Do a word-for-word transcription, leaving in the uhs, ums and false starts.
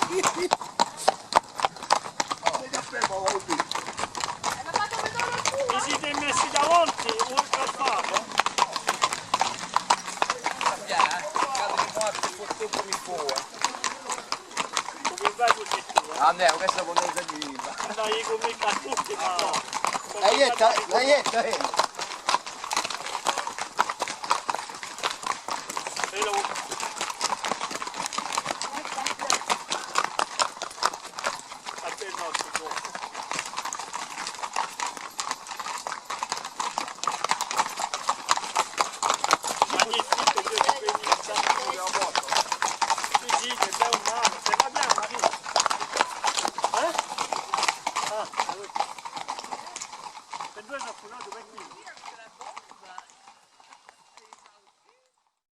Vi site messi davanti, ùn ci fate. Sappiate, eh? Cade di morte, forte come fuoco. Come vai così tu, eh? Ah, nè, questa quando si arriva. Dai, come i cartucci, ma... L'hai detta, l'hai detta, eh. Magnifique, Dieu, tu peux venir, ça, tu peux avoir. Tu dis, c'est bien ou mal, c'est pas bien, Marie. Hein ? Ah, ah oui. C'est deux heures pour l'heure de vingt minutes.